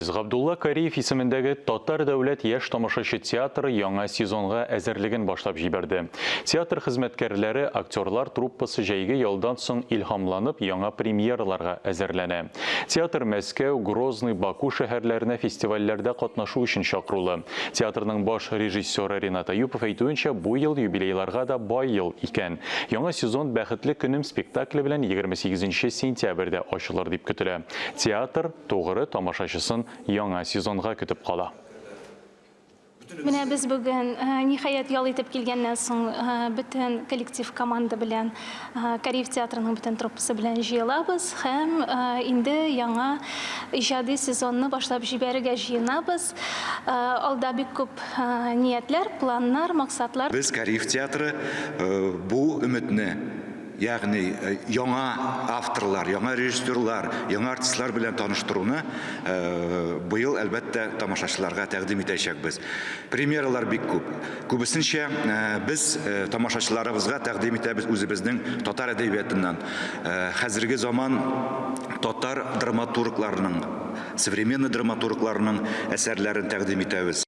Габдулла Кариев исемендәге Татар дәүләт яшь тамашачы театры яңа сезонга әзерлеген башлап җибәрде. Театр хезмәткәрләре, актерлар труппасы җәйге ялдан соң илһамланып яңа премьераларга әзерләнә. Театр Мәскәү, Грозный, Баку шәһәрләренә фестивальләрдә катнашу өчен чакырулы. Театрның баш режиссеры Ренат Әюпов әйтүенчә, бу ел юбилейларга да бай ел икән. Яңа сезон Бәхетле көнем спектакле белән 28 сентябрьдә ачылыр дип көтелә. Театр, Тугры тамашачысын яңа сезонга көтеп кала. Менә без бүген, ниһаять, ял итеп килгәннән соң, бөтен коллектив команда белән, Кариев театрының бөтен труппасы белән җыелабыз һәм инде яңа иҗади сезонны башлап җибәрергә җыенабыз. Алда бик күп ниятләр, планнар, максатлар. Без, Кариев театры, бу өметне Ягъни яңа авторлар, яңа режиссерлар, яңа артистлар белән таныштыруны быел, әлбәттә, тамашачыларга тәкъдим итәчәкбез. Премьералар бик күп. Күбесенчә без тамашачыларыбызга тәкъдим итәбез үзебезнең татар әдәбиятыннан, хәзерге заман татар драматургларының, современный драматургларының әсәрләрен тәкъдим итәбез.